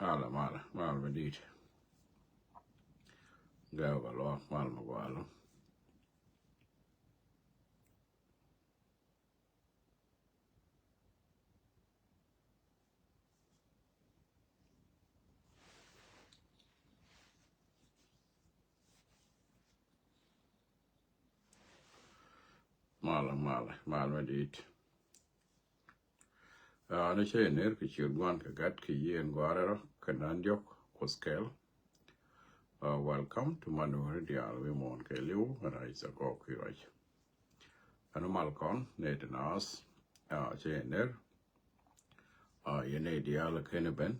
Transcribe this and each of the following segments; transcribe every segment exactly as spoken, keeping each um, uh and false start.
Malɛ, malɛ, malɛ mi di̱i̱t. Gɛw bɛ luaak, malɛ mi gua̱a̱lä. Malɛ, malɛ, malɛ mi di̱i̱t. Aa, ni cɛ ner kɛ ciöt Gua̱n kɛ Gat kɛ Yiëë in Gɔaa Rɛl Rɔ kɛ Naan Diɔ̱k Kuoth Kɛɛl. Aa, welcome to Manuel diaal wi̱i̱ muɔ̱ɔ̱n kɛɛliw, ɣän a Isaac Kɔɔk Kiruac. Ɛn mal kɔn nɛy ti naath, aa, cɛ ner. Aa, yɛn nɛy diaal kɛn ben,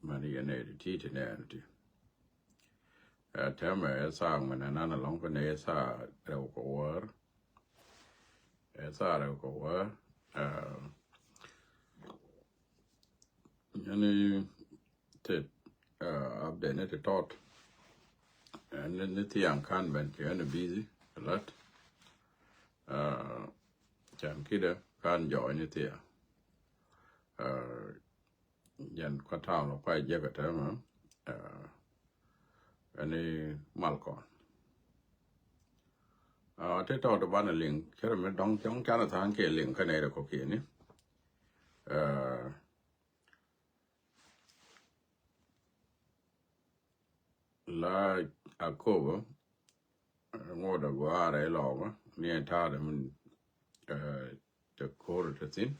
mɛn yɛn nɛy ti ti nɛɛn ti. Ɛ, tɛmɛ ɛ thaa ŋuɛn ɛnan ɛlɔ̱ŋ kɛnɛ ɛ thaa rɛw kɛ wäär. Ɛ thaa rɛw kɛ wäär. Ɛ, yani, ti, ɛ, update ni ti tɔt. Ɛ, ni, ni thiaŋ kan ben kɛ yani busy a lot. Ɛ, can kidɛ kan jɔɔny ni thia. Ɛ, Jɛn kua ta̱a̱ lɔ kua jiɛk ɛ tɛmɛ, ɛ, ɛn i̱ mal kɔn. Ɛ, ti tɔt banɛ liŋ, cärɛ mi dɔ̱ŋ cɔŋ canɛ tha̱a̱ŋ kiɛ liŋ kä nɛy rɛ kɔ̱kiɛni. Ɛ, la Akobo, ŋot a gua̱a̱r ɛ lɔɔkä, ni ɛ ta̱a̱dɛ min, ɛ, te ko̱r te thi̱n.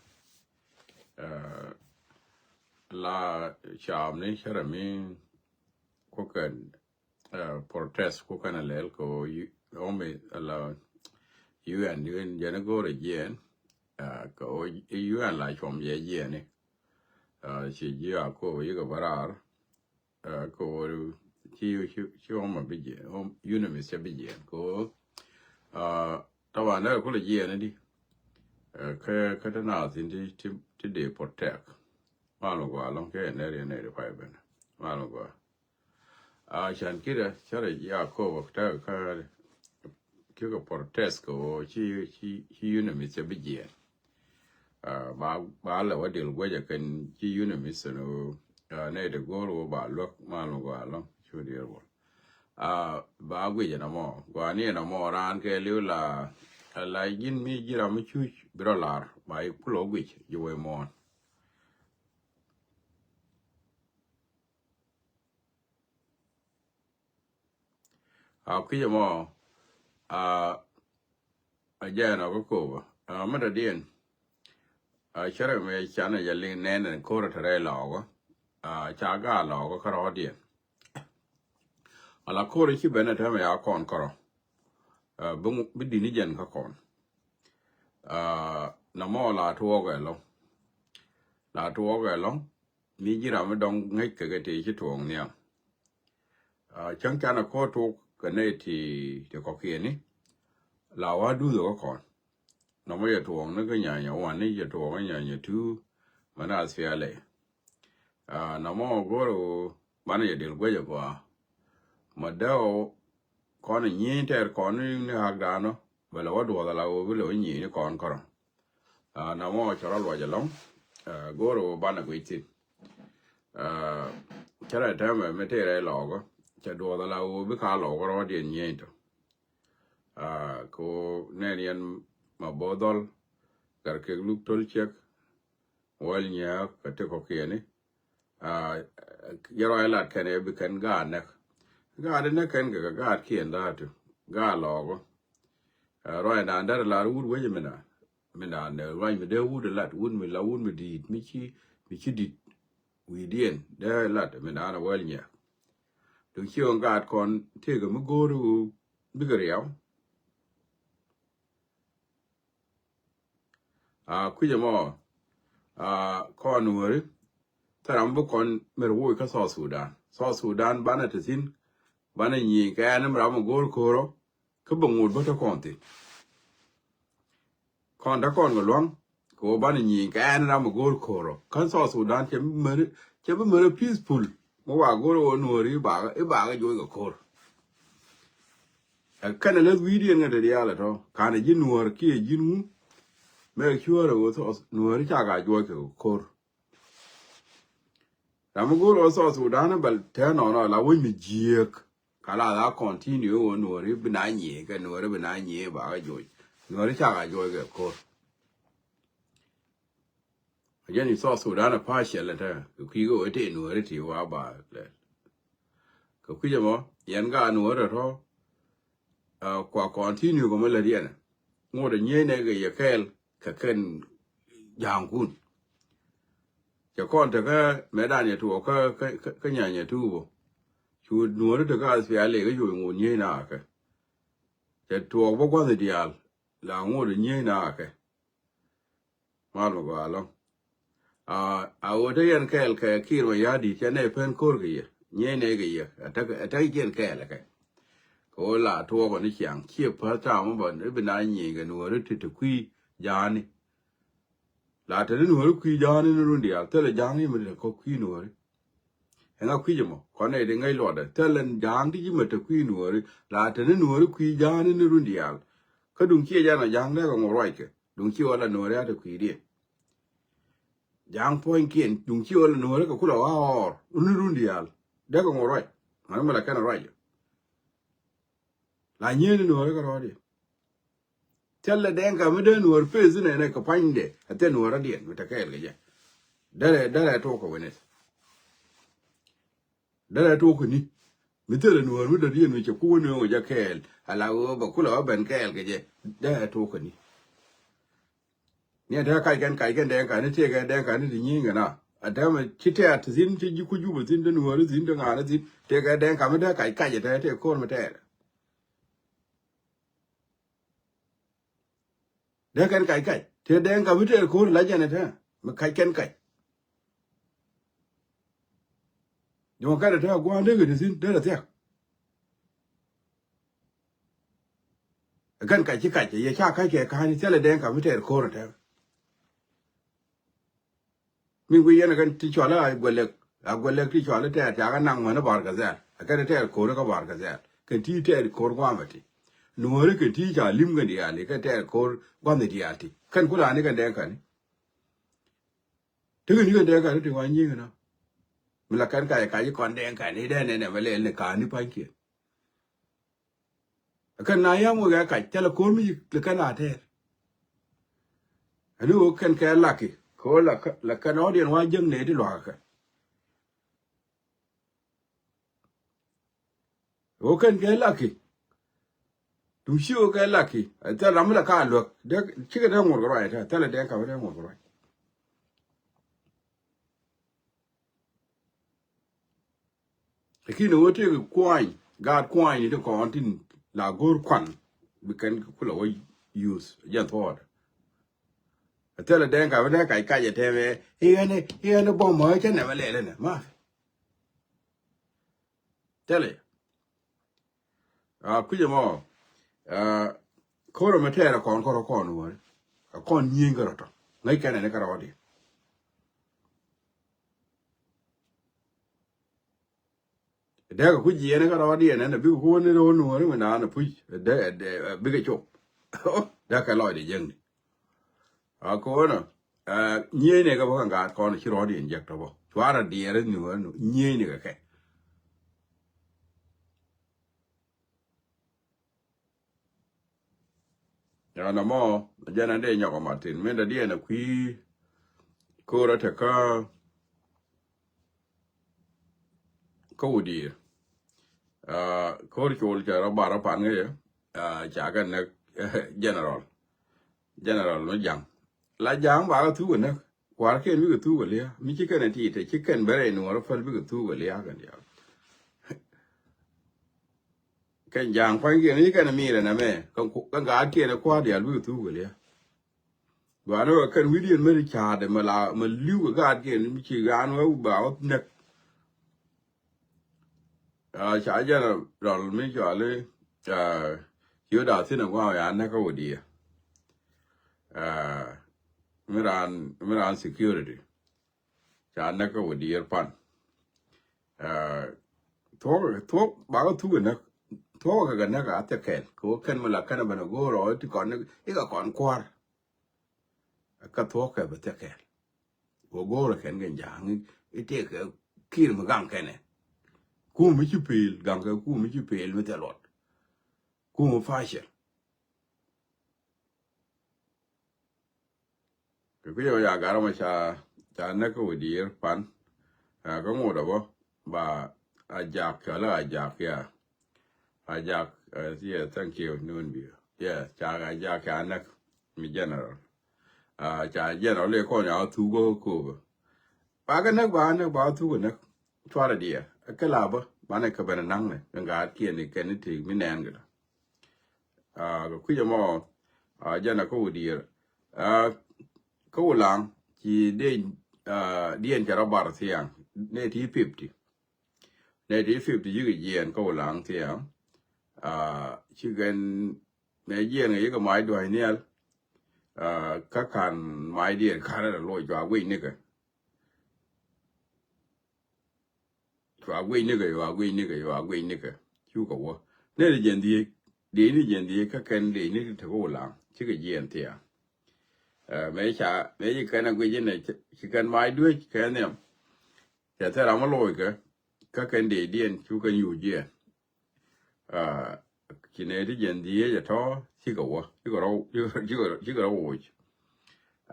Ɛ, la caam ni cärɛ mi kukɛ, ɛ, protest kukɛ nɛ lɛl kɛ ɣöö yu-, ɣöö mi la U N, U N jɛn i̱ go̱o̱rɛ jiɛɛn, ɛ, kɛ ɣöö U N la cuɔm jɛ jiɛɛni. Ɛ, ci ji̱ a ko̱o̱k yikɛ bä raar. Ɛ, kɛ ɣöö ci, ci, ci ɣöö ma bi jiɛɛn, ɣöö UNMISS cɛ bi jiɛɛn. Kɛ ɣöö, ɛ, taban dee kulɛ jiɛɛn di. Ɛ, kä, kä te naath in ti, ti, ti dee protect. Mal mi gɔaa ɛlɔ̱ŋ kɛ nɛr yɛn nɛy ti pay ben. Mal mi gɔaa. A, can kidɛ cärɛ Yakob kä, kä, kikɛ protest kɛ ɣöö ci, ci, ci UNMISS cɛ bi jiɛɛn. A, ba, ba lɛ wä dil guecɛ kɛn ci UNMISS ɛn ɣöö, a, nɛy ti go̱o̱r ɣöö ba luäk mal mi gɔaa ɛlɔ̱ŋ cu diɛɛr wä. A, ba guic ɛn ɛmɔ, gua̱a̱ni ɛn ɛmɔ raan kɛɛliw la, la ji̱n mi ji̱ ram mi cuc bi rɔ lar, ba yi kulɔ guic ji̱ wee muɔ̱ɔ̱n. A, kui̱c ɛmɔ, a, a jɛn ɔ kä Kobo. A, mi dɔ̱diɛn, a, cärɛ mi canɛ jɛ liŋ nɛn ɛn ko̱r ɛ te rɛy lɔɔkä. A, ca gaa lɔɔkä kä rɔɔdiɛn. Ala ko̱r ɛ ci ben ɛ tɛmɛ ya kɔn kärɔ. A, bi ŋu-, bi di̱t ni jɛn kä kɔn. A, nɔmɔ la tuɔɔk ɛlɔ̱ŋ. La tuɔɔk ɛlɔ̱ŋ. Mi ji̱ ram mi dɔ̱ŋ ŋäc kɛ kɛ tëë ci tuɔɔk nhiam. A, cäŋ canɛ ko̱r tuɔɔk kɛ nɛy ti, ti kɔ̱kiɛni. La wa duth ɛ kä kɔn. Nɔmɔ yɛ tuɔɔk ni kä nyanya wan ni yɛ tuɔɔk ni nyanya tu. Mɛ naath pialɛ. A, nɔmɔ go̱o̱r ɣöö banɛ yɛ dil guecɛ gɔaa. Mɛ dee ɣöö kɔn nyieny tɛɛr kɔn ni, ni hakdan ɔ. Bɛ lɛ wä duɔth ala ɣöö bi lɛ wä nyieny ni kɔn kärɔ. A, nɔmɔ cɛ rɔ luɔc ɛlɔ̱ŋ. A, go̱o̱r ɣöö banɛ guic thi̱n. A, cärɛ tɛmɛ mi tëë rɛy lɔɔkä. Cɛ duɔth ala ɣöö bi ka lɔɔkä rɔɔdiɛn nyieny tɔ. A, kɛ ɣöö nɛn yɛn ma bo̱o̱th dhɔl, gat kek luk to̱l ciek, wäl nyääk kɛ ti kɔ̱kiɛni. A, yɛ ruac lat kɛn ɛ bi kɛn gaat näk. Gaat näk kɛn kɛ kɛ gaatkiɛn dhaatu. Gaat lɔɔkä. A, ruacdan derɛ lar wut wec mindan. Mindan dee ruac mi dee wut lat, wut mi la wut mi di̱i̱t, mi ci, mi ci di̱t. Wi̱i̱diɛn dee lat mindan ɛ wäl nyääk. Duk ci ɣän gaat kɔn tëëkɛ mi go̱o̱r ɣöö bikɛ riaw. A, kui̱c ɛmɔ, a, kɔn wääri, thil ram bi kɔn mer woc kä South Sudan. South Sudan banɛ te thi̱n, banɛ nyieny kɛ ɛn mi ram mi go̱o̱r ko̱rɔ, kä bɛ ŋot bä te kɔn thi̱n. Kɔn te kɔn kɛ lua̱ŋ, kɛ ɣöö banɛ nyieny kɛ ɛn ram mi go̱o̱r ko̱rɔ. Kä South Sudan cɛ bi mer, cɛ bi mer peaceful. Mi wa go̱o̱r ɣöö nuɔ̱ɔ̱ri i̱ bakä, i̱ bakä joc kɛ ko̱r. Ɛ kɛnɛ läth wi̱i̱diɛn ŋädɛ diaal ɛ tɔ. Ka̱n ɛ ji̱ nuɔ̱ɔ̱r kiɛ ji̱n ŋu. Make sure ɣöö thɔɔth nuɔ̱ɔ̱ri cakɛ a juɔc kɛ ko̱r. Ram mi go̱o̱r ɣä South Sudan bal tɛn nɔnɔ la wec mi jiääk. Ka la la continue wä Nuɔri bi na nyiee kɛ Nuɔri bi na nyiee ba kɛ joc. Nuɔri cak a joc kɛ ko̱r. Jɛn i̱ South Sudan a partial tɛ kɛ kui̱ kɛ wä tëë Nuɔri ti wa ba lɛ. Kɛ kui̱ jɛ mɔ yɛn ka Nuɔri tɔ. Kua continue kɛ mi lät yɛn ŋot a nyiey nɛ kɛ yɛ kɛɛl kɛ kɛn ja̱a̱ŋkun. Cɛ kɔn tekä mɛtdan yɛ tuɔɔk kä, kä, kä, kä nyanyɛ tuubä. Cu Nuɔri tekä aspiali kä cu ŋot nyiey na akɛ. Cɛ tuɔɔk bä gua̱th diaal la ŋot a nyiey na akɛ. Mal mi gɔaa lɔŋ. A ɣöö te yɛn kɛɛl kɛ Kiir Mayardit cɛ nɛ pen ko̱r kɛ yɛ nyiey nɛ kɛ yɛ a tek, a tek jiɛn kɛɛl kɛ. Kɛ ɣöö la tuɔɔk ni ciaŋ ciɛ päth ta̱a̱ mi bä ni bi na nyiey kɛ Nuɔri ti te kui̱ ja̱a̱ni. La te ni Nuɔri kui̱ ja̱a̱ni ni run diaal thilɛ ja̱a̱ŋ yɛ mi te kɔ kui̱ Nuɔri. Ɛŋa kui̱c ɛmɔ kɔn nɛy ti ŋäc luɔtdɛ thilɛ ja̱a̱ŋ ti ji̱ mɛ te kui̱ Nuɔri. La te ni Nuɔri kui̱ ja̱a̱ni ni run diaal. Kä duŋ ciɛ jɛn a ja̱a̱ŋ dee kɛ ŋot ruackɛ duŋ ciɛ wä la Nuɔri a te kui̱diɛn. Ja̱a̱ŋ puɔ̱nykiɛn duŋ ciɛ wä la Nuɔri kɛ kulɛ wa ɣɔr ni run diaal. Dee kɛ ŋot ruac mani mi la kɛn ruac. La nyieen ni Nuɔri kɛ rɔɔdiɛn. Thilɛ Dɛŋka mi dee Nuɔr pes inɛnɛ kɛ pua̱nydɛ a thil Nuɔr rɔ̱diɛn mi te kɛɛl kɛ jɛ. Derɛ, derɛ tok kɛ witness. Derɛ tok kɛ ni mi thilɛ Nuɔr mi dɔ̱diɛn mi cɛ kuwä ni ɣöö jɛ kɛɛl a la ɣöö bɛ kulɛ wä ben kɛɛl kɛ jɛ. Derɛ tok kɛ ni. Ni a te kac kɛn kac kɛn Dɛŋka ni tëëkɛ Dɛŋka ni ti nyieny kɛ na a te mɛ ci tɛɛr ti thi̱n ci ji̱ ku Jubɛ thi̱n ti Nuɔr thi̱n ti ŋa̱a̱n thi̱n tëëkɛ Dɛŋka mi te kac kac a te tëë ko̱r mi tɛɛr. Dee kɛn kac kac te Dɛŋka mi tɛɛr ko̱r la jɛn ɛ te mi kac kɛn kac. Jɔ̱ɔ̱ŋ kɛn ɛ te a gua̱a̱n dee kɛ te thi̱n dee rɛ thiak. Ɛ kɛn kac ci kac yɛ ca kac kɛ ka̱a̱ni thilɛ Dɛŋka mi tɛɛr ko̱r ɛ te. Mi wi̱i̱ yɛn kɛn ti cɔal a guɛlɛk a guɛlɛk ti cɔal tɛɛr ca kɛ naŋ män bar kɛ dhɛl a kɛn tɛɛr ko̱r kä bar kɛ dhɛl kɛn ti tɛɛr ko̱r guamɛ ti. Nuɔ̱ɔ̱ri kɛn ti ca li̱m kɛn diaal kɛn tɛɛr ko̱r guamɛ diaal ti kɛn kulani kɛn Dɛŋka ni. Tekɛ ni kɛn Dɛŋka ni ti wa nyiŋ na mi la kɛn kac kac kɔn Dɛŋka ni dee nɛnɛ mɛ lɛl ni ka̱a̱ni pa̱nykiɛn. Kɛn na yam wek ɛ kac thilɛ ko̱r mi ci kɛn a tɛɛr. Ani ɣöö kɛn kɛ laki kɛ ɣöö la kɛn ɔɔdiɛn wa jäŋ nɛy ti luakä kɛ. Ɣöö kɛn kɛ laki. Duŋ ci ɣöö kɛ laki a thil ram mi la ka luäk dee cikɛ dee ŋuɔr kɛ ruac a thilɛ Dɛŋka mi dee ŋuɔr kɛ ruac. Lakin ɣöö tëëkɛ kuany gaat kuany ni ti kɔn tin la go̱o̱r kuan bi kɛn kulɛ wä yuth jɛn thuɔɔdɛ. A thilɛ Dɛŋka bi dee kac kac ɛ tɛmɛ iɛn iɛn bɔm ɛ cä nɛmɛ lɛlɛ nɛ ma. Thilɛ a kui̱c ɛmɔ. Ko̱r ɛmɛ tɛɛr ɛ kɔn kɔr ɛ kɔn wä ɛ kɔn nyieny kɛ rɔtɔ ŋäc kɛn ɛn kɛ rɔɔdiɛn. Dee kɛ kui̱ jiɛɛn kä rɔɔdiɛn ɛn ɛ bikɛ kuäär ni ro̱o̱l nuɔ̱ɔ̱ri mi naan ɛ puc ɛ dee ɛ dee ɛ bikɛ cop. Dee kɛ lɔcdɛ jiäkni. A ko̱o̱nä ɛ nyieenɛ kɛ bä kɛ ŋa̱a̱t kɔn ci rɔɔdiɛn jiäk tɔ bä cuarɛ diɛɛr nuɔ̱ɔ̱ri nu nyieenɛ kɛ kɛ. Yan amɔ jɛn an dee nyɔk ɔ Martin min dee diɛn a kui̱ ko̱r a te kä kä Wudhiir. Ko̱r col cɛ rɔ bar rɔ pan ŋäcɛ ca kɛ näk general. General mi ja̱ŋ la ja̱ŋ ba kɛ thuk kɛ näk. Kua̱rkiɛn bikɛ thuk kɛ lia̱a̱ mi ci kɛn ɛ ti̱i̱t te ci kɛn bɛ rɛy nuɔɔr päl bikɛ thuk kɛ lia̱a̱ kɛn diaal. Kɛn ja̱a̱ŋ kua̱nykiɛn ci kɛn ɛ mi̱i̱r ɛn ɛmɛ kɛ gaatkiɛn ɛ kua̱r diaal bikɛ thuk kɛ lia̱a̱. Duaani wä kɛn wi̱diɛn meri ca̱a̱dɛ mɛ la mɛ li̱w kɛ gaatkiɛn mi ci gaan wä ba wä näk. Ca jɛn rɔl mi cɔali ci wä da̱a̱ thi̱n ɛ gua̱a̱ ya näk kä Wudhiir. Mi raan mi raan security ca näk kä Wudhiir pan. Thuɔ̱k thuɔ̱k bakä thuk ɛ näk thuɔ̱k kɛ kɛ näk a thil kɛl kɛ wä kɛn mi la kɛn ɛ ben ɛ go̱o̱r ɔ ti kɔn ikɛ kɔn kua̱r. Kä thuɔ̱k kɛ bɛ thil kɛl. Wä go̱o̱r ɛ kɛn kɛ ja̱a̱ŋ i̱ tëëkɛ Kiir mi gaŋ kɛnɛ. Kum mi ci pel, gaŋ kɛ kum mi ci pel mi thil luɔt. Kum mi pacɛ. Kɛ kui̱ ɛ ya gar mɔ ca, ca näk kä wä dier pan. Ɛ, kä ŋot ɛ bä ba Ajak, ca lɛ Ajak ya. Ajak, ɛ, yeah, thank you, nun bi. Yeah, ca Ajak ca näk mi general. Ɛ, ca general lɛ kɔn ya thuk kä Akobo. Ba kɛ näk, ba näk, ba thuk kä näk. Cuarɛ diɛ. Ɛ kɛ la bä, ba nɛ kɛ ben naŋ nɛ. Kɛ ŋa̱a̱t kiɛ ni kɛn ni ti mi nɛn kɛ. Ɛ, kɛ kui̱ ɛ mɔ, ɛ, jɛn ɛ kä wä dier. Ɛ, kä Ulaŋ ci dee, ɛ, diɛn cɛ rɔ bar thiaŋ. Nɛ ti fifty. Nɛ ti fifty yikɛ jiɛn kä Ulaŋ thiaŋ. Ɛ, ci kɛn nɛ jiɛn kɛ yikɛ mac dua̱c nhial. Ɛ, kä kan mac diɛn karɛ rɛ loc cua guic nikɛ. Cua guic nikɛ, cua guic nikɛ, cua guic nikɛ. Cukɛ wä. Nɛ ti jiɛn dhieec. Diec ni jiɛn dhieec kä kɛn diec ni ti kä Ulaŋ. Cikɛ jiɛn thiaŋ. Ɛ, mëë ca, mëë ci kɛn a guic inɛ ci, ci kɛn mac duec kɛn nhiam. Cɛ thil ram mi loc kɛ, kä kɛn dee diɛn cu kɛn yuc jiɛn. Ɛ, ci nɛ ti jiɛn dhieec ɛ tɔ, cikɛ wä, cikɛ rɔ, cikɛ rɔ, cikɛ rɔ, cikɛ rɔ woc.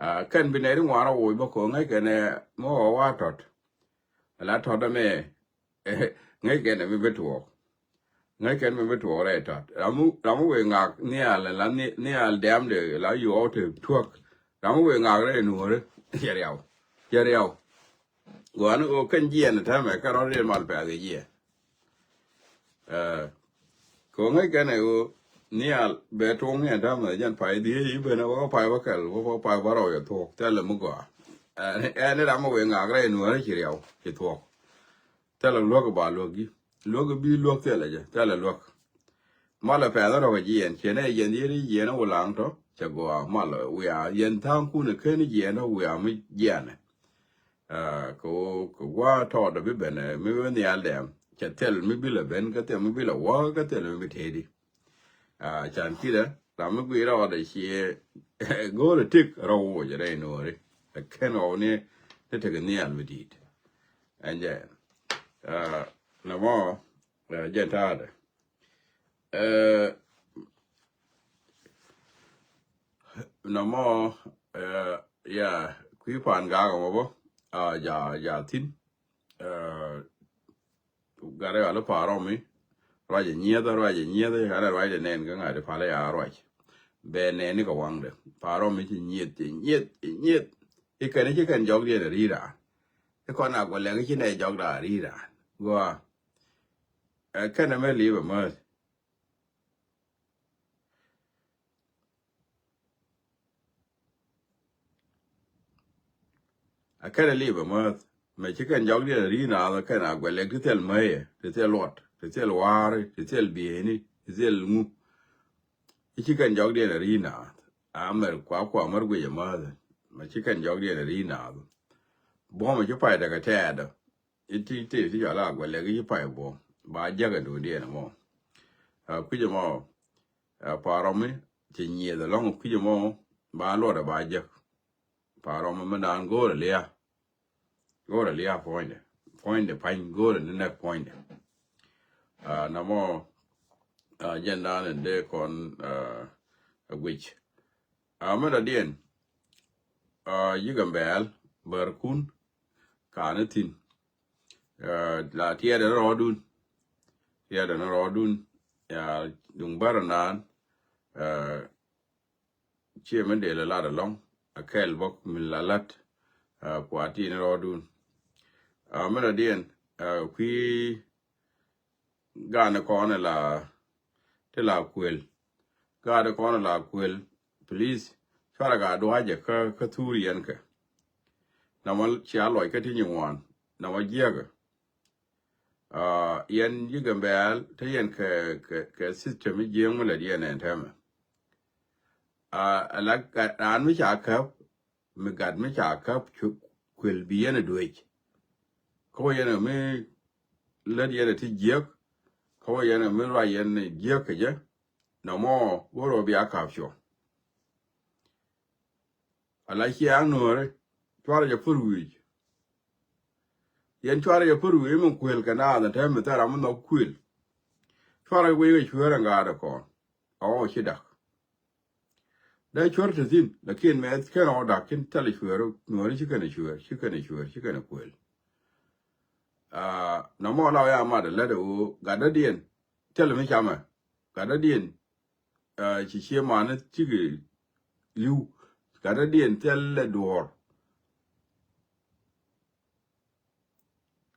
Ɛ, kɛn bi nɛ ti ŋuan rɔ woc bä ko̱ ŋäc kɛn ɛ mi wä wa tɔt. Ala tɔt ɛmɛ, ŋäc kɛn ɛ mi bi tuɔɔk. Ŋäc kɛn mi bi tuɔɔk rɛy tɔt. Ram mi, ram mi wëë ŋak nhial, la ni, nhial dɛmdɛ, la yuɔɔk te tuɔk. Ram mi wëë ŋak rɛy nuɔ̱ɔ̱ri. Cɛ riaw. Cɛ riaw. Gua̱a̱ni ɣöö kɛn jiɛn täämɛ kɛn rɔ̱ riɛn mal pɛ̈th kɛ jiɛn. Ɛ, kɛ ɣöö ŋäc kɛn ɛ ɣöö nhial bɛ tuɔ̱ŋ ni ɛn täämɛ jɛn pay dhieec i̱ ben ɛ wä pay bä kɛl wä pay bä rɔw cɛ thuɔ̱k thilɛ mi gɔaa. Ɛ, ɛn ni ram mi wëë ŋak rɛy nuɔ̱ɔ̱ri ci riaw ci thuɔ̱k. Thilɛ luäk ba luäk ji̱. Luäk bi luäk thilɛ jɛ. Thilɛ luäk. Malɛ pɛth rɔk jiɛn. Ciɛ nɛ yɛn dhieec jiɛn a Ulaŋ tɔ. Cɛ gɔaa malɛ wiaa. Yɛn tha̱a̱ŋ kun ɛ ken jiɛn tɔ wiaa mi jiɛn ɛ. Ɛ, kɛ ɣöö, kɛ gua̱a̱ tɔɔt ɛ bi ben ɛ, mi bi nhial dɛm. Cɛ thil mi bi lɛ ben, kä thil mi bi lɛ wä, kä thil mi bi tëëdi. Ɛ, can kidɛ, ram mi guic rɔɔdɛ ciɛ, go̱o̱rɛ tik rɔ woc rɛy nuɔ̱ɔ̱ri. Ɛ ken ɣɔw ni, ni tekɛ nhial mi di̱i̱t. Ɛn jɛ, ɛ, nɔmɔ, ɛ, jɛn ta̱a̱dɛ. Ɛ, nɔmɔ, ɛ, ya, kui̱ pan gak mɔ bä, a, ja, ja thi̱n. Ɛ, gat rɛy al pa̱a̱r rɔmi, ruac ɛ nyieth, ruac ɛ nyieth, ɛ ruac ɛ nɛn kä ŋa̱t ɛ pal ɛ ya ruac. Bɛ nɛn ni kɛ waŋdɛ. Pa̱a̱r rɔmi ci nyieth, ci nyieth, ci nyieth. I̱ kɛn i̱ ci kɛn jɔkdiɛn ɛ ri̱i̱r raan. I̱ kɔn a guɛ lɛk i̱ ci nɛ jɔkda ri̱i̱r raan. Gɔaa. Ɛ kɛn ɛmɛ li̱i̱p ɛmääth. A kɛn a li̱i̱p ɛmääth. Mɛ ci kɛn jɔkdiɛn a ri̱i̱n naath ɛ kɛn a guɛ lɛk ti thil mäyɛ, ti thil luɔt, ti thil wa̱a̱ri, ti thil bieyni, ti thil ŋu. I̱ ci kɛn jɔkdiɛn a ri̱i̱n naath. A mɛr kua kua mɛr guic ɛmääth. Mɛ ci kɛn jɔkdiɛn a ri̱i̱n naath. Buɔ̱mɛ ci pay tekɛ tɛɛdä. I̱ ti ti ti cɔal a guɛ lɛk i̱ ci pay buɔ̱m ba jäk ɛ duundiɛn ɛmɔ. A kui̱c ɛmɔ. Ɛ, pa̱a̱r rɔmi ci nyieth ɛlɔ̱ŋ kui̱c ɛmɔ ba luɔt ɛ ba jäk. Pa̱a̱r rɔmi mi naan go̱o̱r ɛ lia̱a̱. Go̱o̱r ɛ lia̱a̱ puɔ̱nydɛ. Puɔ̱nydɛ pa̱ny go̱o̱r ɛ ni nɛk puɔ̱nydɛ. Ɛ, nɔmɔ, ɛ, jɛn naan in dee kɔn, ɛ, ɛ guic. Ɛ, mi dɔ̱diɛn, ɛ, yi̱k ɛmbɛɛl bärkun ka̱n i̱ thi̱n. Ɛ, la tiɛɛdɛ ni rɔɔdun. Tiɛɛdɛ ni rɔɔdun. Ya duŋ bär naan. Ɛ, ciɛ mi dee lɛ lat ɛlɔ̱ŋ. Ɛ kɛl bä mi la lat. Ɛ, kua ti ni rɔɔdun. Ɛ, mi dɔ̱diɛn, ɛ, kui̱ ga̱a̱n kɔn la ti la kuël. Ga̱a̱n kɔn la kuël. Please. Cuarɛ ka dua̱cɛ kä, kä thur yɛn kɛ. Namɔ cia lɔc kä ti nyi ŋuan. Namɔ jiäkä. Aa, yɛn ji̱ Gambɛl te yɛn kɛ, kɛ, kɛ system i̱ jiɛŋ mi lät yɛn ɛn tɛmɛ. Aa, ala raan mi ca käp, mi gat mi ca käp cu kuël bi yɛn ɛ duec. Kä wä yɛn ɛ mi lät yɛn ɛ ti jiäk, kä wä yɛn ɛ mi ruac yɛn ɛ jiäk kɛ jɛ, nɔmɔ wä rɔ bia käp cuɔ. Ala ciaŋ nuɔ̱ɔ̱ri, cuarɛ jɛ pur wi̱i̱c. Yɛn cuarɛ yɛ pär wi̱i̱ min kuël kɛ naath ɛn täämɛ thil ram mi nhɔk kuël. Cuarɛ wi̱i̱ kɛ cueer ɛn gaatdɛ kɔn. Ɛ ɣɔw ci dak. Dee cuär te thi̱n, lakin mɛ kɛn ɣɔw dak kin thilɛ cueer, nuɔ̱ɔ̱ri ci kɛn ɛ cueer, ci kɛn ɛ cueer, ci kɛn ɛ kuël. Aa, nɔmɔ la wä ya mat ɛ lät ɛ ɣöö gatdädiɛn thilɛ mi camɛ. Gatdädiɛn, aa, ci cie mani cikɛ li̱w. Gatdädiɛn thilɛ duɔ̱ɔ̱r.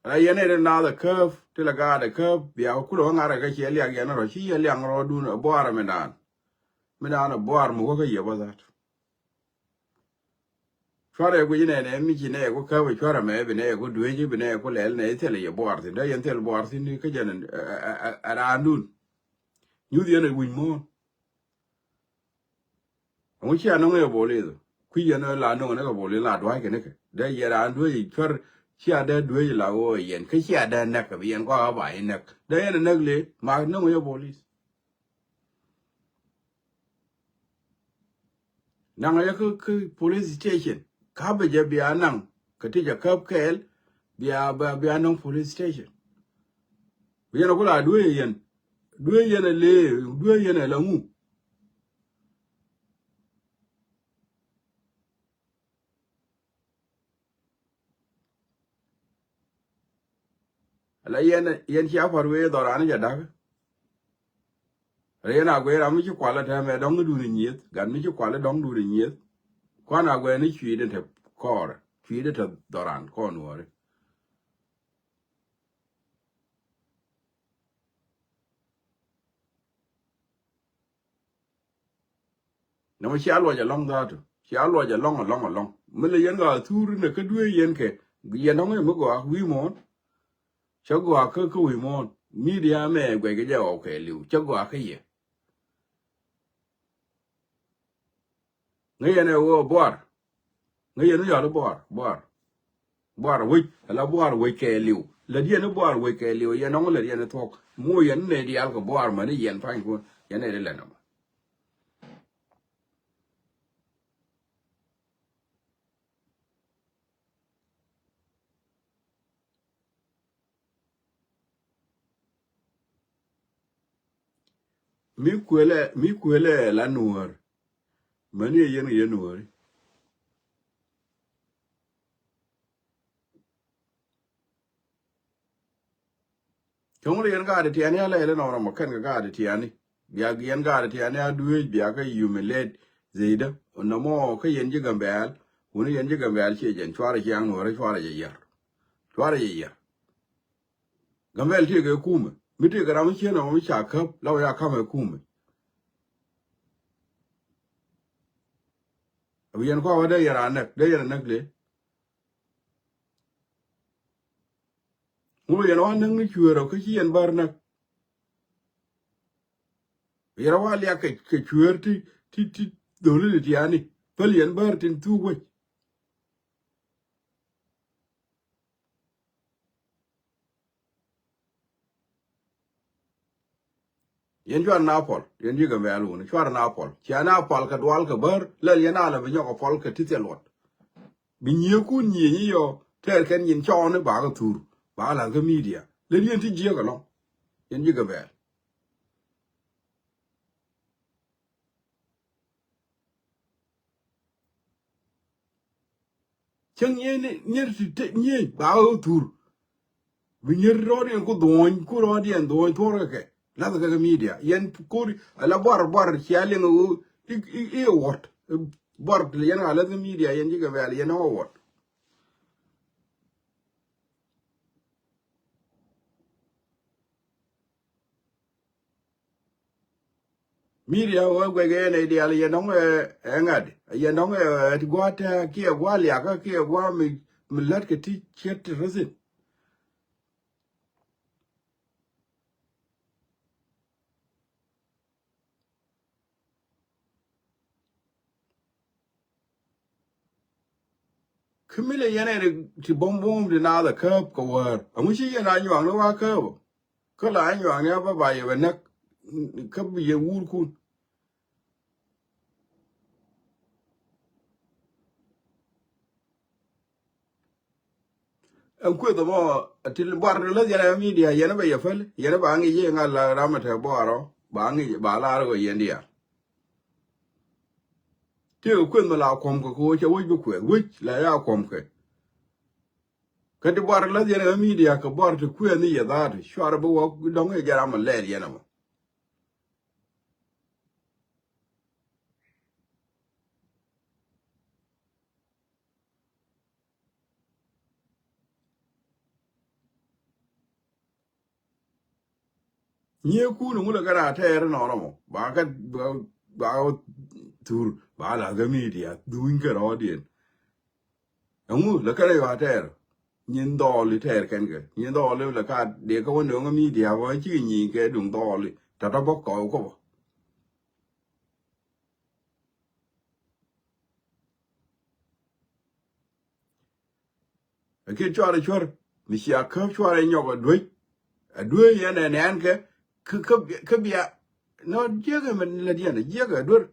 Ala yɛn ɛ ri naath ɛ käp, ti la gaat ɛ käp, bia kulɛ wä ŋa̱r ɛ kɛ ciɛ liak yɛn rɔ, ci yɛ liaŋ rɔɔdun ɛ buaar ɛ mindan. Mindan ɛ buaar mi wä kä yɛ bä that. Cuarɛ guic nɛ nɛ mi ci nɛ ku käp ɛ cuarɛ mɛ bi nɛ ku duec bi nɛ ku lɛl nɛ thil yɛ buaar thi̱n. Dee yɛn thil buaar thi̱n kä jɛn ɛ, ɛ, ɛ, ɛ raandun. Nyuth yɛn ɛ wi̱c muɔ̱ɔ̱n. Ɛŋu cia nɔŋ ɛ bolith? Kui̱ yɛn la nɔŋ ni kɛ bolith la dua̱c kɛ ni kɛ. Dee yɛ raan duec cuär cia dee duec la ɣöö yɛn. Kä cia dee näk kɛ bi yɛn kɔak a ba yɛn näk. Dee yɛn näk le ma nɔŋ ɛ bolith. Naŋ ɛ kä, kä police station. Ka bi jɛ bia naŋ kɛ ti jɛ käp kɛɛl bia, bia, bia nɔŋ police station. Bi yɛn a ku la duec yɛn. Duec yɛn ɛ le, duec yɛn ɛ la ŋu. Ala yɛn, yɛn cia pa̱r wee dhɔran jɛ da̱k. Ala yɛn a guiy ram mi ci kual a tɛmɛ dɔŋ duni nyieth, gat mi ci kual a dɔŋ duni nyieth. Kuan a guiy ni cui̱dɛ te kɔɔrɛ, cui̱dɛ te dhɔran kɔn wääri. Nɔmɔ cia luɔc alɔŋ dhatu. Cia luɔc alɔŋ, alɔŋ, alɔŋ. Mi lɛ yɛn ɣaa thur inɛ kä duee yɛn kɛ. Yɛn ɔŋ ɛ mi gɔaa wi̱i̱ muɔ̱ɔ̱n. Cä gɔaa kä, kä wi̱i̱ muɔ̱ɔ̱n. Midia mɛ guɛc kɛ jɛ ɣɔw kɛɛliw. Cä gɔaa kä yɛ. Ŋä yɛn ɛ ɣöö buar. Ŋä yɛn ɛ yɔl i̱ buar, buar. Buar wec, ala buar wec kɛɛliw. Lät yɛn i̱ buar wec kɛɛliw, yɛn ɔŋ lät yɛn i̱ thuɔ̱k. Mu yɛn i̱ nɛ diaal kɛ buar mäni yɛn pa̱nykun, yɛn ɛ di lät nɔmɔ. Mi kuëlɛ, mi kuëlɛ la nuɔ̱ɔ̱r. Mäni yɛ yɛn kɛ yɛ nuɔ̱ɔ̱ri. Cɔŋ lɛ yɛn gaat tiani a lɛl inɔ rɔmɔ kɛn kɛ gaat tiani. Bia yɛn gaat tiani a duec bia kɛ humiliate zɛydä. Nɔmɔ kä yɛn ji̱ Gambɛl. Wuni yɛn ji̱ Gambɛl ciɛ jɛn cuarɛ ciaŋ nuɔrɛ cuarɛ jɛ yɛr. Cuarɛ jɛ yɛr. Gambɛl tëëkɛ kumɛ. Mi tëëkɛ ram mi cieen ɔmɔ mi ca käp la wä ya kamɛ kumɛ. Abi yɛn kɔa wä dee yɛn a näk, dee yɛn a näk le. Ŋu yɛn wa näk ni cueer ɔ kä ci yɛn bär näk. Yɛn wa liak kɛ, kɛ cueer ti, ti, ti dholi ni tiani. Päl yɛn bär tin thuk wec. Yɛn cuar na pɔl, yɛn ji̱ Gambɛl wuni, cuar na pɔl. Cia na pɔl kɛ dual kɛ bär, lɛl yɛn ala bi nyɔk kɛ pɔl kɛ ti thil luɔt. Bi nyiekun nyieny i̱ yɔ, tɛɛr kɛn nyin cɔɔni bakɛ thur, bakɛ la̱th kä midia. Lɛl yɛn ti jiek ɛlɔ̱ŋ, yɛn ji̱ Gambɛl. Cäŋ nyieny ni, nyier ti te nyieny, ba ɣä thur. Bi nyier rɔɔdiɛn ku dhuɔ̱ny, ku rɔɔdiɛn dhuɔ̱ny thuɔ̱r kɛ kɛ. Lath kɛ kɛ midia. Yɛn kori, ala buar, buar, cia liŋ ɣöö, i, i, i wuɔ̱t. Buar, yɛn ka lath kɛ midia, yɛn ji̱ kɛ bɛl, yɛn ɣä wuɔ̱t. Midia wä guɛc kɛ yɛn ɛ diaal yɛn dɔ̱ŋ ɛ, ɛ ŋa̱t. Yɛn dɔ̱ŋ ɛ, ɛ ti gua̱a̱th tɛ̱̈ɛ̱̈ kiɛ gua̱a̱th liakä kiɛ gua̱a̱th mi, mi la̱t kɛ ti ciet ti röthin. Kä mi lɛ yɛn ɛ ti buɔ̱m buɔ̱m ti naath ɛ kääp kɛ wäär. Aŋu ci yɛn a nyuak ni wa kääp ɔ? Kä la a nyuak ni a bä ba yɛ bɛ näk kä bi yɛ wuurkun. Ɛn kueth ɛmɔ, ɛ ti buar ti läth yɛn ɛ media, yɛn ɛ bɛ yɛ päl, yɛn ɛ ba ŋic yɛ ŋa̱ la ram ɛ te buar ɔ, ba ŋic, ba lar ɣöö yɛn diaal. Tëëkɛ kueth mi la kuɔ̱mkɛ kɛ ɣöö cɛ wec bi kuɛth, wec la ya kuɔ̱mkɛ. Kä ti buar ti läth yɛn ɛ media kɛ buar ti kueth ni yɛ dhaat, cuarɛ bi wä dɔ̱ŋ ɛ jɛ ram ɛ lɛɛl yɛn ɛmɔ. Nyiee kun ŋu lɛ kɛ na tɛɛr nɔnɔ mɔ. Ba kɛ, ba, ba thur, ba la kɛ media, dhuny kɛ rɔɔdiɛn. Ɛŋu lɛ kɛ rɛ yua tɛɛr. Nyin dhɔɔli tɛɛr kɛn kɛ. Nyin dhɔɔli lɛ ka dee kɛ wä nöŋä media bä cikɛ nyieny kɛ duŋ dhɔɔli. Tɔ̱tɔ̱ bä kɔɔk kɔ bä. Ɛ kiɛ cuarɛ cuär mi cia käp cuarɛ nyɔk ɛ duec. Ɛ duec yɛn ɛ nɛɛn kɛ kä, kä, kä bia. Nɔ jiäkɛ mɛ lät yɛn ɛ jiäkɛ ɛ duer.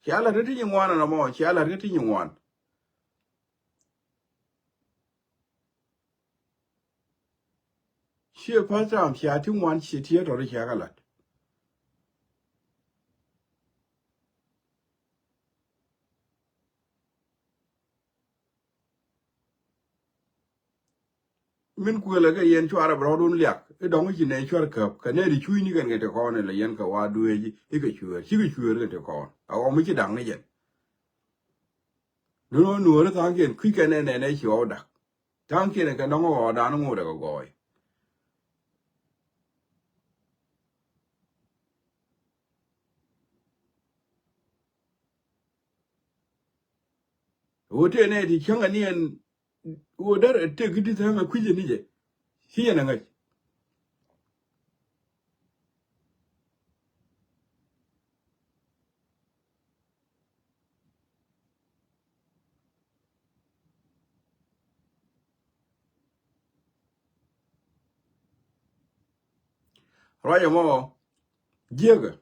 Cia lät ti ti nyi ŋuan ɛn ɛmɔ, cia lät ti ti nyi ŋuan. Ciɛ pa̱th tam cia ti ŋuan ciɛ tiee tɔ̱ ti cia kɛ la̱t. Min kuëlä kɛ yɛn cuarɛ bi rɔɔdun liak i̱ dɔ̱ŋ i̱ ci nɛy cuär käp kɛ nɛy ti cuucni kɛn kɛ ti kɔn ilɛ yɛn kɛ wa dueeci i̱ kɛ cuëër cikɛ cuëër kɛ ti kɔn a ɣɔm i̱ ci da̱ŋ ni jɛn. Duno nuɔ̱ɔ̱ri tha̱a̱ŋkiɛn kui̱ kɛn nɛy nɛy nɛy ci ɣɔw da̱k. Tha̱a̱ŋkiɛn kɛ nɔŋ ɣɔɔdan ŋot ɛ kɛ gɔɔy. Ɣöö tëë nɛy ti cäŋ aniɛn ɣöö därɛ tëk i̱ ti tha̱a̱ŋ ɛ kui̱cä ni jɛ. Ci yɛn ɛ ŋäc. Ruac ɛmɔ jiäkä.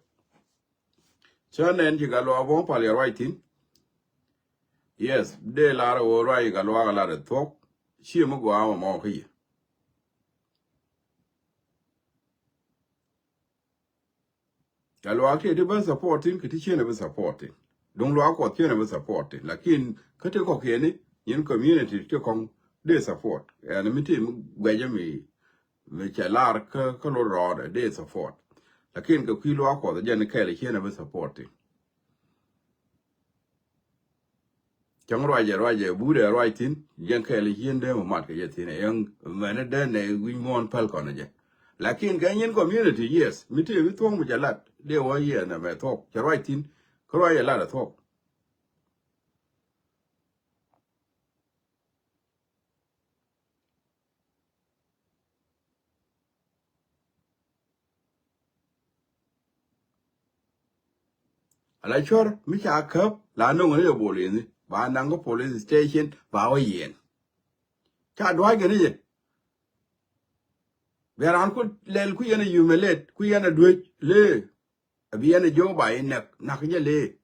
Cä nɛn ci Gatluak buɔ̱m pal yɛ ruac thi̱n. Yes, dee lar ɛ ɣöö ruac Gatluak ɛ lar ɛ thuɔ̱k. Ciɛ mi gɔaa mɔ mɔ kä yɛ. Gatluak ti ti ben supporting kɛ ti cienɛ bi supporting. Duŋ luak Kuɔth cienɛ bi supporting. Lakin kä ti kɔkiɛni nyin community ti kɔŋ dee support. Ɛn mi ti mi guɛcä mi mi cɛ lar kä kä lot rɔɔdɛ dee support. Lakin kɛ kui̱ luak Kuɔth jɛn kɛɛl cienɛ bi supporting. Cäŋ ruacɛ ruacɛ budɛ ruac thi̱n jɛn kɛɛl ji̱n dee mɛ mat kɛ jɛ thi̱n ɛyɛŋ mɛni dee nɛ wi̱c muɔ̱ɔ̱n päl kɔn jɛ. Lakin kɛ nyin community, yes, mi tëë bi thuɔ̱k mi cɛ lat dee wä yɛ nɛ mɛ thuɔ̱k cɛ ruac thi̱n. Kä ruacɛ lat ɛ thuɔ̱k. Ala cuɔr mi ca käp la noŋ ni jɛ bol yeni ba naŋ kä police station ba wä yɛn. Ca duac kɛ ni jɛ. Bia raan ku lɛl ku yɛn a humiliate ku yɛn a duec lee. A bi yɛn a jiök ba yi nɛk nak jɛ lee.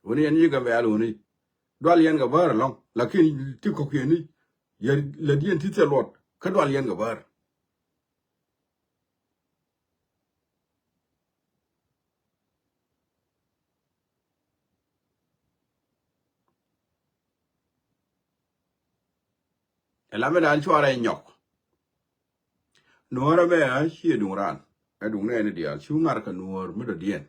Wuni yɛn yi Gambɛl wuni dual yɛn kɛ bäär ɛlɔ̱ŋ lakin ti kɔ̱kiɛni yɛ lät yɛn ti thil luɔt kä dual yɛn kɛ bäär. Ɛ lamɛ dan cuarɛ nyɔk. Nuɔ̱ɔ̱r ɛmɛ a ciɛ duŋ ran ɛ duŋ nɛɛni diaal cu ŋa̱r kɛ nuɔ̱ɔ̱r mi dɔ̱diɛn.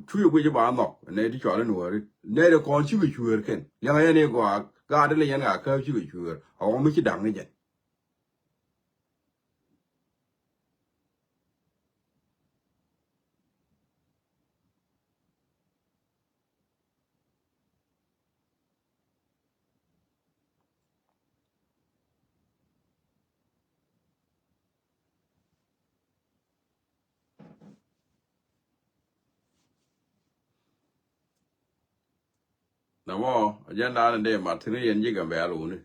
Cu yɛ guic ba nhɔk nɛy ti cual i̱ nuɔ̱ɔ̱ri nɛy ti kɔn cikɛ cuëër kɛn liɛŋɛ yɛn i̱ gɔaa gaat ilɛ yɛn ɣaa kääp cikɛ cuëër a ɣɔm mi ci da̱ŋ ni jɛn. Nɔmɔ, agenda ni dee mat thi̱n yɛn ji̱ Gambɛl wuni.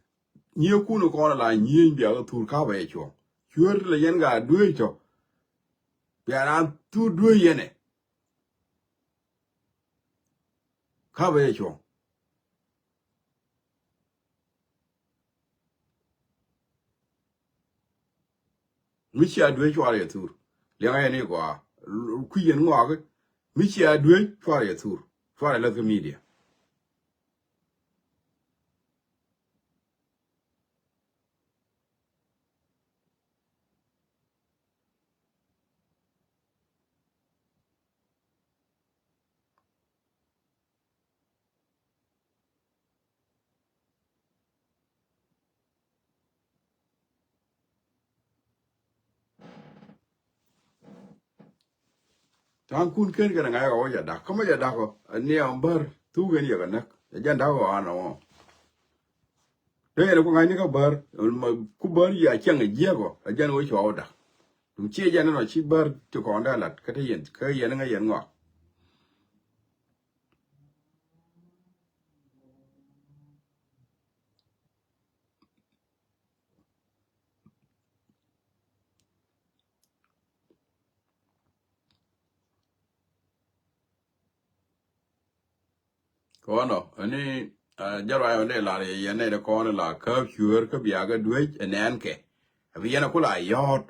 Nyiee kun kɔn la nyiee bia kɛ thur kapɛ cuɔ̱ŋ. Cueer ti la yɛn ka dueec tɔ. Bia na thur dueec yɛn ɛ. Kapɛ cuɔ̱ŋ. Mi cia duee cuarɛ yɛ thur. Liɛŋɛ yɛn i̱ gɔaa. Kui̱ yɛn ŋɔakä. Mi cia duee cuarɛ yɛ thur. Cuarɛ läth kä media. Ta̱a̱ŋ kun ken kɛnɛ ŋa̱c kɛ wä jɛ dak. Kä mɔ jɛ dak ɔ, ɛ niɛ ɔ bär thuk ɣän yɛ kɛ näk. Ɛ jɛn dak ɔ an ɔ. Dee yɛn ku ŋa̱cni kä bär, ku bär yɛ a cäŋ ɛ jiɛk ɔ, ɛ jɛn wä cua wä dak. Duŋ ciɛ jɛn ɛn ɔ ci bär ti kɔn dee lat kä te yɛn, kä yɛn ŋäc yɛn ŋɔak. Kɔnɔ, ani, ah, jɛ ruac wä dee lar yɛ yɛn nɛy dee kɔn la käp cueer kä bia kɛ duec ɛ nɛn kɛ. Abi yɛn a kula yɔ̱ɔ̱t.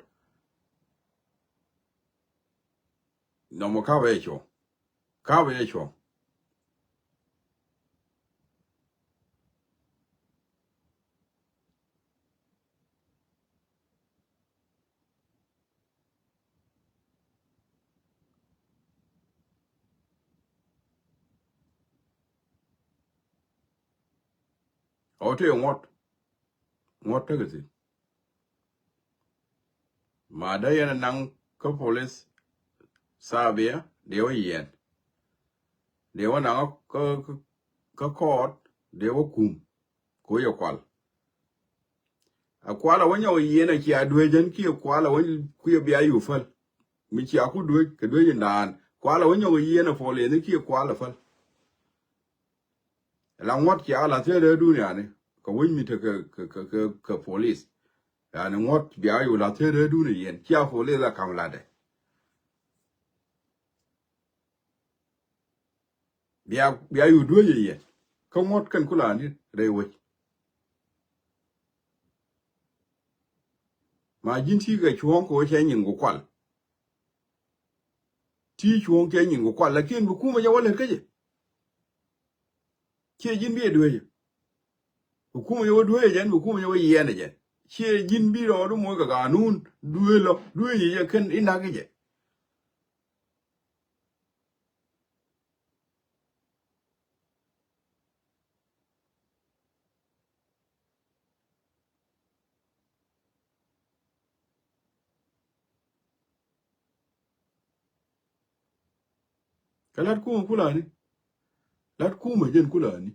Nɔmɔ kapɛ cuɔ̱ŋ. Kapɛ cuɔ̱ŋ. Ɔ tëë ŋuɔ̱t. Ŋuɔ̱t tekɛ thi̱n. Ma dee yɛn ɛ naŋ kä police Serbia dee wä yiɛn. Dee wä naŋ kä, kä, kä court dee wä kum. Ku yɛ kual. A kual a wä nyɔk yiɛn a cia duec jɛn kiɛ kual a wä kuiɛ bia yu päl. Mi cia ku duec kɛ duec in daan. Kual a wä nyɔk yiɛn a police ni kiɛ kual a päl. La ŋuɔ̱t cia la thiet rɛɛ dun yani. Kɛ wec mi te kɛ, kɛ, kɛ, kɛ, kɛ police. Yani ŋuɔ̱t bia yu la thiet rɛɛ dun yɛn. Cia police la kam latdɛ. Bia, bia yu duec yɛ yɛ. Kä ŋuɔ̱t kɛn kulani rɛy wec. Ma ji̱n ti kɛ cuɔ̱ɔ̱ŋ kɛ wä cɛ nyin ku kual. Ti cuɔ̱ɔ̱ŋ cɛ nyin ku kual, lakin bi kumɛ jɛ wä lät kä jɛ. Ciɛ ji̱n bi ɛ duec. Bi kumɛ jɛ wä duec jɛn, bi kumɛ jɛ wä yiɛn jɛn. Ciɛ ji̱n bi rɔɔdu moc kɛ ganun, duec lɔ, duec jɛ kɛn inak jɛ. Kɛ lat kumɛ kulani. Lat kumɛ jɛn kulani.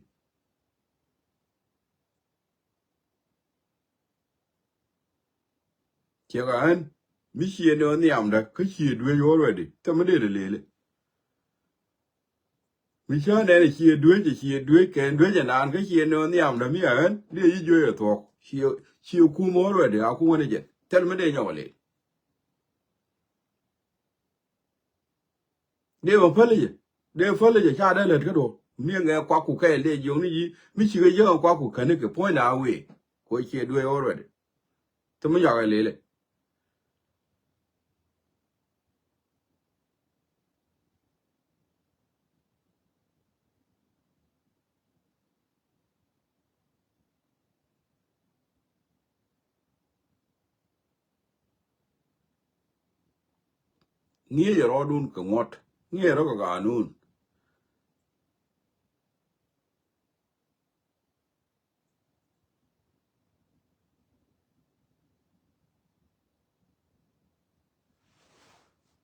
Ciɛ ka ɣän mi ciɛ ni ɣän nhiamdä kä ciɛ duec already. Thɛmɛ dee lɛ lele. Mi cä nɛn ɛ ciɛ duec ɛ ciɛ duec kɛn duec ɛ naan kä ciɛ ni ɣän nhiamdä mi a ɣän dee yi juec ɛ thuɔ̱k. Ciɛ, ciɛ kum already a kum ɣän ɛ jɛn. Thɛl mi dee nyɔk ɛ lel. Dee bä päl jɛ. Dee päl jɛ ca dee lät kä duɔ̱k. Mi ŋɛ kuak ku kɛɛl dee jiɔkni ji̱. Mi cikɛ jiäk ɛ kuak ku käni kɛ puɔ̱nyna a wee. Kɛ ɣöö ciɛ duee already. Thimä nyɔak ɛ lele. Ŋi̱eecɛ rɔɔdun kɛ ŋuɔ̱t. Ŋi̱eecɛ rɔ kɛ ganun.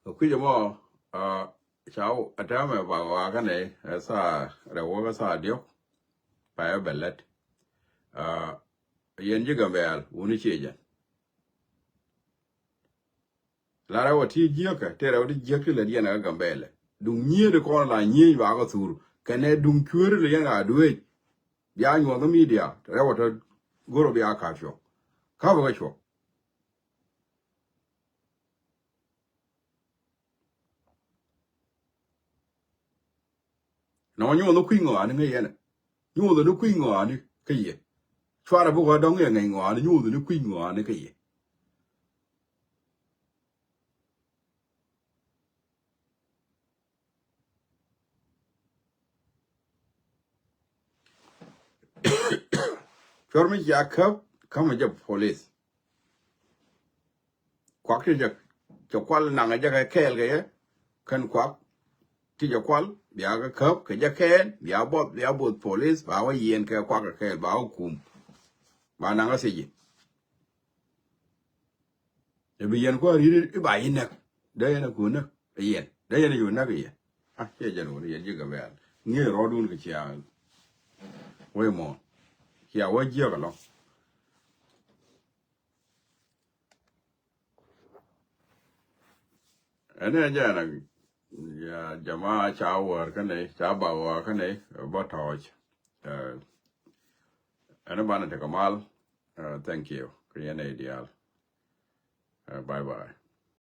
Kɛ kui̱c ɛmɔ, ah, ca wä a tɛmɛ ba ɣɔaa kä nɛy, ɛ thaa rɛw wä kä thaa diɔ̱k. Payɛ bɛ lät. Ah, yɛn ji̱ Gambɛl wuni ciɛ jɛn. La rɛw a ti jiäkä, tëë rɛw ti jiäk ti lät yɛn ɛ kä Gambɛlɛ. Duŋ nyiee di kɔn la nyiee ba kä thur. kɛnɛ duŋ cueeri lɛ yɛn a dueec. Bia nyuɔth midia tɛ rɛw a tɔ go̱r bia ka̱r cuɔk. Ka̱pɛ kɛ cuɔk. Nɔ nyuɔth ni kui̱ ŋɔaani ŋäc yɛn. Nyuɔth ni kui̱ ŋɔaani kä yɛ. Cuarɛ bi wä dɔ̱ŋ yɛ ŋäc ŋɔaani, nyuɔth ni kui̱ ŋɔaani kä yɛ. Cuɔr mi cia käp, kämɛ jɛ police. Kuak ti jɛ, cɛ kual naŋ jɛ kɛ kɛɛl kɛ yɛ. Kɛn kuak ti jɛ kual, bia kɛ käp kɛ jɛ kɛɛl, bia buɔth, bia buɔth police, ba wä yiɛn kɛ kuak kɛ kɛɛl, ba wä kum. Ba naŋ a thiec. Ɛ bi yɛn kua̱r ri̱t i̱ ba yi näk. Dee yɛn a ku näk ɛ yɛn. Dee yɛn a cu näk ɛ yɛn. A ciɛ jɛn wun yɛn ji̱ Gambɛl. Ŋi̱i̱c rɔɔdun kɛ cia wee mɔ. Cia wee jiäk ɛlɔ̱ŋ. Ɛn ɛ jɛn a, ya jama ca wäär kä nɛy, ca bak wäär kä nɛy, bä tɔɔc. Ɛ, ɛn ɛ banɛ tekɛ mal. Ɛ, thank you. Kɛ yɛn nɛy diaal. Ɛ, bye bye.